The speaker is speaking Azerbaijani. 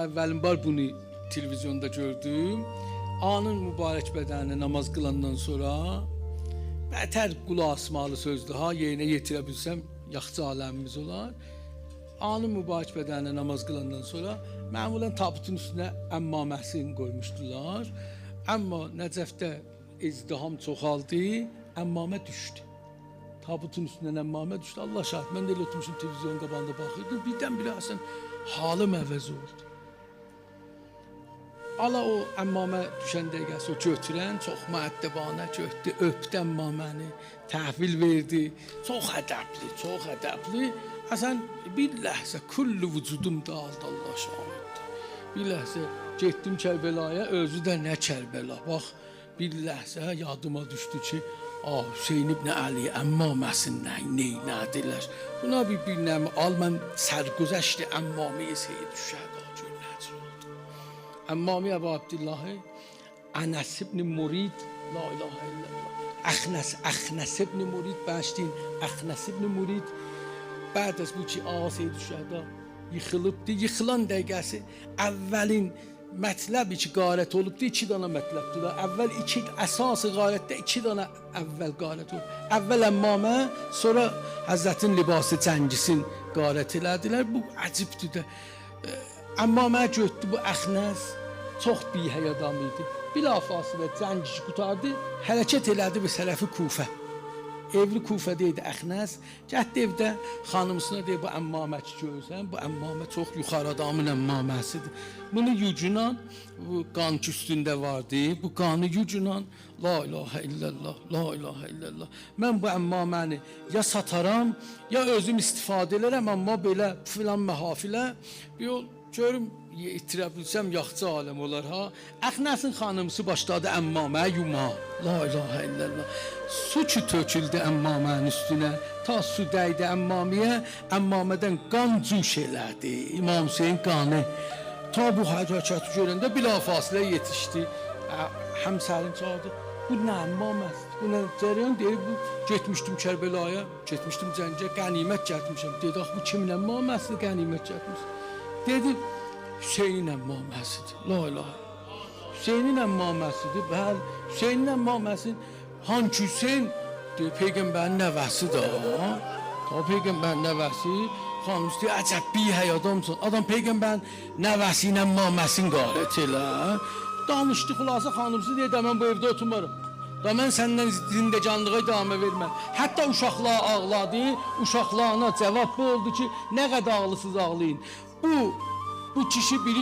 əvvəlin bar bunu televizyonda gördüm. Anın mübarək bədənini namaz qılandan sonra bətər qulaq asmalı sözdür ha, yerinə yetirə bilsəm yaxşı aləmimiz olar. Anın mübarək bədənini namaz qılandan sonra məmulən tabutun üstünə əmmaməsini qoymuşdular. Amma Nəcəfdə izdiham çoxaldı, əmmamə düşdü. Tabutun üstündən əmmamə düşdü. Allah şahid, mən də elə oturmuşum televizyonun qabağında baxırdım. Birdən-birə Həsən halım əvəz oldu. Ala o əmmamə düşən dəqiqəsi o götürən çox məəddəbanə götürdü, öpdü əmmaməni, təhvil verdi. Çox ədəbli, çox ədəbli. Həsən bir ləhzə küllü vücudum dağıldı, Allah şahiddir. Bir ləhzə getdim Kərbəlaya, özü də nə Kərbəla. Bax, bir ləhzə yadıma düşdü ki, ah Hüseyn ibn Əli əmmaməsin neynədilər. Buna bir nəmi al, mən sərgüzəşti əmmaməyi Seyyid Şəhəda gör nə oldu. Əmmami Əbu Abdillahı Ənəs ibn Murid, la ilahe illallah. Əxnəs ibn Murid, bağışlayın, Əxnəs ibn Murid bəd az bu ki, ağa Seyyid Şəhəda yıxılıbdı. Yıxılan dəqiqəsi əvvəlin mətləb ki, qarət olubdu, iki dana mətləbdir. Əvvəl iki əsas qarətdə iki dana əvvəl qarət olub. Əvvəl əmmamə, sonra Həzrətin libası cəngisin qarət elədilər. Bu əcibdir də. Əmmamə götürdü bu Əxnəs çox bihəy adam idi. Bilafasilə cəng işi qurtardı, hərəkət elədi bir tərəfi Kufə. Evli Kufədə idi Əxnəs. Getdi evdə xanımsına deyir, bu əmmamə ki görürsən, bu əmmamə çox yuxarı adamın əmmaməsidir. Bunu yucunan, bu qan ki üstündə vardı, bu qanı yucunan, la ilahə illallah, la ilahə illallah. Mən bu əmmaməni ya sataram, ya özüm istifadə elərəm, amma belə filan məhafilə bir yol görüm itirə bilsəm yaxşı aləm olar ha. Əxnəsin xanımısı başladı əmmamə yuma. La ilahə illallah. Su ki töküldü əmmamənin üstünə. Ta su dəydi əmmaməyə, əmmamədən qan cuş elədi. İmam Hüseyin qanı. Ta bu hərəkəti görəndə bilafasilə yetişdi. Həmsərini çağırdı. Bu nə əmmaməsidir? Bu nə cəryan deyir, bu getmişdim Kərbəlaya, getmişdim cəngə, qənimət gətirmişəm. Dedi, axı bu kimin əmmaməsidir, qənimət gətirmişsən? Dedi, Hüseynin əmmaməsidir. La ilahe. Hüseynin əmmaməsidir. Bəli, Hüseynin əmmaməsi hansı Hüseyn? Deyir, Peyğəmbərin nəvəsidir. Ha. Ta Peyğəmbərin nəvəsi. Xanım deyir, əcəb bihəy adamsan. Adam Peyğəmbərin nəvəsi ilə əmmaməsini qarət elə. Danışdı xülasə xanımsı deyir, də mən bu evdə oturmaram. Da mən səndən zindəcanlığa idamə verməm. Hətta uşaqlar ağladı, uşaqlarına cavab bu oldu ki, nə qədər ağlısız ağlayın. Bu kişi bilir.